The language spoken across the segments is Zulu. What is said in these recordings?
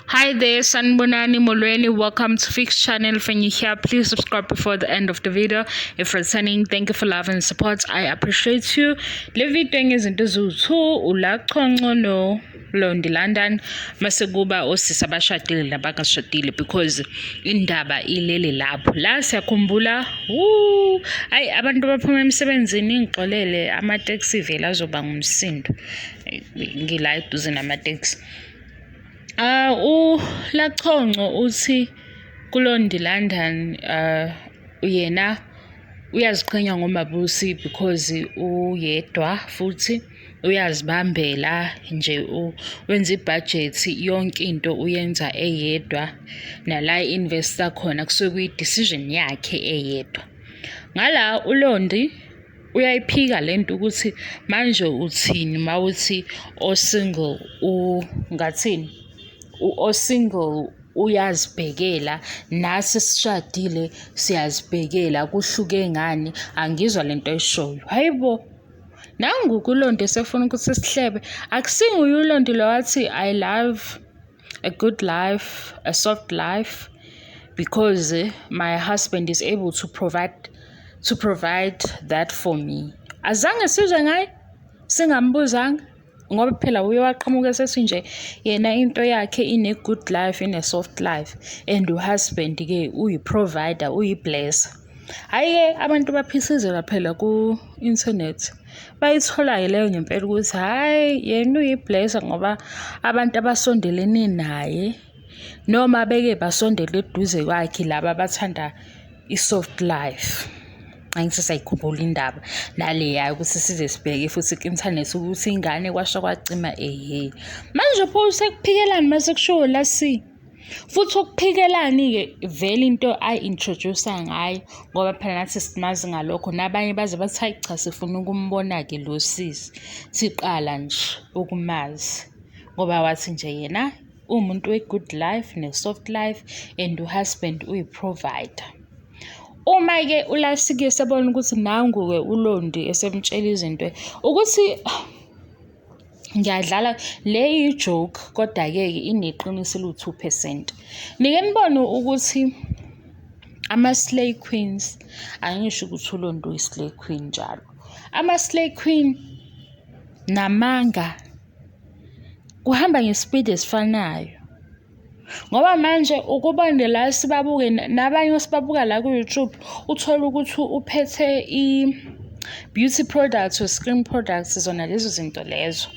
Hi there, Sanibonani Molweni. Welcome to Fix Channel. When you're here, please subscribe before the end of the video. If returning, thank you for love and support. I appreciate you. Le video ngezinto eziwu-2 uLaChonco no Londi London mase kuba osisi abashadile nabangashadile because indaba ilele lapho. La siyakhumbula, woo, ayi abantu baphuma emsebenzini ngixolele amateksi vele azoba ngumsindo. Ngila eduze namateksi. ULaChonco uthi kuLondi London yena uyaziqhenya ngoMabusi because uyedwa futhi uyazibambela nje wenza ibhajethi yonke into uyenza eyedwa nala i-investa khona kusuke kuyi-decision yakhe eyedwa. Ngala uLondi uyayiphika lento ukuthi manje uthini mawuthi o-single ungathini o-single uyazibhekela nasi sishadile siyazibhekela kuhluke ngani angizwa lento oyishoyo. Hayibo, nangu kuLondi esefuna ukuthi sihlebe akusinguye uLondi lo wathi I love a good life, a soft life because my husband is able to provide that for me. Azange sizwe ngaye singambuzanga ngoba phela uye waqhamuka esethi nje yena into yakhe ine-good life ine-soft life and uhusband-ke uyi-provider uyi-blesser. Hhayi-ke abantu baphithizela phela ku-internet bayithola-ke leyo ngempela ukuthi hhayi yena uyi-blesser ngoba abantu abasondelene naye noma beke basondele eduze kwakhe laba abathanda i-soft life. Angithi sayikhumbula indaba naleya ukuthi size sibheke futhi ku-inthanethi ukuthi ingane kwasha kwacima ehe. Manje pho sekuphikelani mase kushiwo la si? Futhi ukuphikelani-ke vele into ayi-introduce-a ngayo ngoba phela nathi simazi ngalokho nabanye baze bathi hayi cha sifuna ukumbona-ke lo sisi siqala nje ukumazi ngoba wathi nje yena uwumuntu we-good life ne-soft life and uhusband uyi-provider. Uma-ke uLasike esebona ukuthi nangu-ke uLondi esemtshela izinto ukuthi ngiyadlala le i-joke kodwa-ke ineqiniso eliwu-2%. Nike nibone ukuthi ama-slay queens, angisho ukuthi uLondi uyi-slay queen njalo, ama-slay queen namanga kuhamba nge-speed esifanayo. Ngoba manje ukubone la sibabuke nabanye sibabuka la ku-YouTube uthole ukuthi uphethe i-beauty products or skin products zona lezo zinto lezo.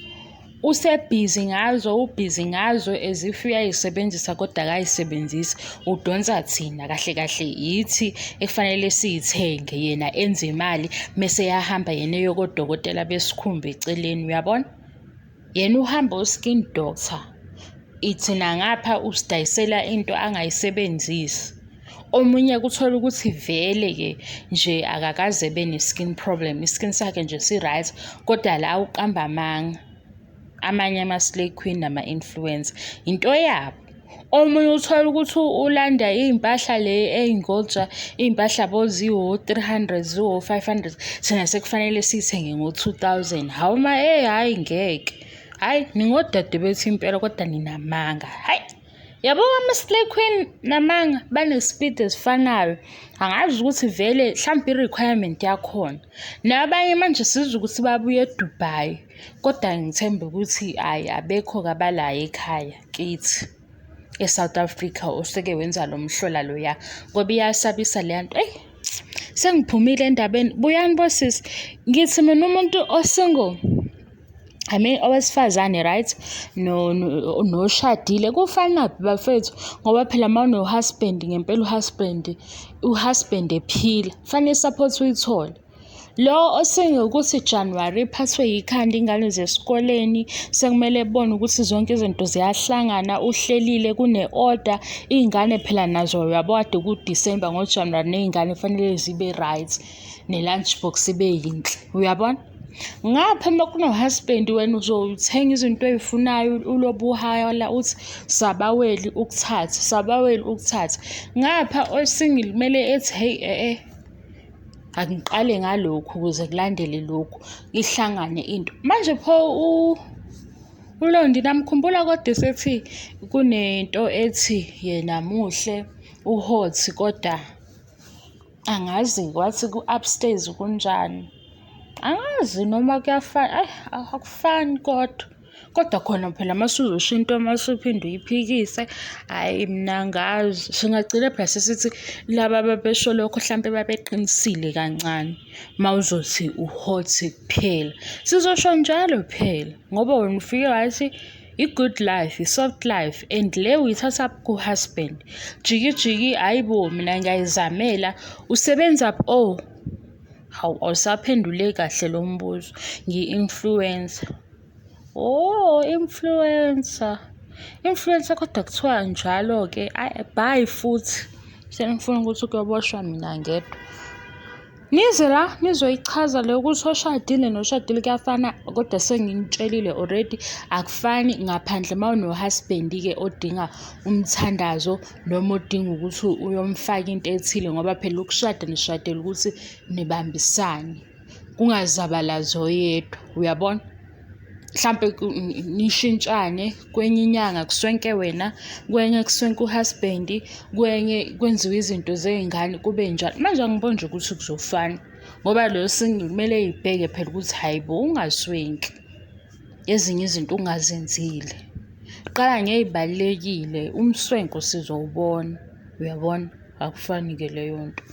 Usebhizi ngazo, ubhizi ngazo as if uyayisebenzisa kodwa akayisebenzisi. Udonsa thina kahle kahle yithi ekufanele siyithenge yena enze imali mese eyahamba yena eyo kodokotela besikhumba eceleni, uyabona? Yena uhamba o-skin doctor, ithina ngapha usidayisela into angayisebenzisi. Omunye kuthola ukuthi vele-ke nje akakaze ebe ne-skin problem, i-skin sakhe nje si-right kodwa la uqamba amanga. Amanye ama-slay queen nama-influencer into yabo. Omunye uthole ukuthi ulanda iy'mpahla le ey'ngoja, iy'mpahla yabo ziwo-300, ziwo-500, thina sekufanele siy'thenge ngo-2000. Hawu ma eh hhayi ngeke. Hhayi ningodadewethu impela kodwa ninamanga, hhayi. Yabo ama-slay queen namanga bane-speed esifanayo. Angazi ukuthi vele hlampe i-requirement yakhona. Nabanye manje sizwe ukuthi babuye eDubai kodwa ngithemba ukuthi hhayi abekho-ke abala ekhaya kithi e-South Africa oseke wenza lo mhlola loya ngoba iyasabisa leya nto. Eyi sengiphumile endabeni, buyani bosisi. Ngithi mina umuntu o-single, I mean owesifazane right noshadile kufanaphi bafethu ngoba phela uma uno-husband ngempela u-husband ephila kufanele i-support uyithole. Lo o-single ukuthi January iphathwe yikhanda ingane zesikoleni sekumele ebone ukuthi zonke izinto ziyahlangana uhlelile kune-order iy'ngane phela nazo uyabo kade ku-December ngo-January ney'ngane kufanele zibe right ne-lunch box ibe yinhle uyabona. Ngapha uma kuno-husband wena uzothenga izinto oy'funayo ulobe uhala uthi sabaweli ukuthatha, sabaweli ukuthatha. Ngapha o-single kumele ethi hheyi angiqale ngalokhu ukuze kulandele lokhu ihlangane into. Manje pho ULondi namkhumbula kodwa esethi kunento ethi yena muhle u-hot kodwa angazi wathi ku-upstairs kunjani. Angazi noma kuyafana, ayi akufani kodwa. Kodwa khona phela mase uzosho into mase uphinde uyiphikise, hhayi mina angazi. Singagcina phela sesithi laba ababesho lokho hlampe babeqinisile kancane uma uzothi u-hot kuphela. Sizosho njalo phela ngoba wena ufike wathi i-good life, i-soft life and le uyithatha ku-husband. Jiki jiki, hhayi bo mina ngiyayizamela, usebenza oh. Hawu awusaphendule kahle lo mbuzo. Ngiyi-influencer. Oh, influencer. Influencer kodwa kuthiwa njalo-ke. Bye futhi. Senifuna ukuthi kuyoboshwa mina ngedwa. Nize la nizoyichaza le ukuthi oshadile noshadile kuyafana kodwa senginitshelile already akufani ngaphandle uma uno-husband-ke odinga umthandazo noma odinga ukuthi uyomfaka into ethile ngoba phela ukushada nishadela ukuthi nibambisane kungazabalazi oyedwa uyabona. Mhlampe nishintshane kwenye inyanga kuswenke wena, kwenye kuswenke u-husband, kwenye kwenziwe izinto zey'ngane kube njalo. Manje angiboni nje ukuthi kuzofana ngoba lo single kumele ey'bheke phela ukuthi hhayi bo ungaswenki, ezinye izinto ungazenzile. Qala ngey'balulekile, umswenko sizowubona, uyabona? Akufani-ke leyo nto.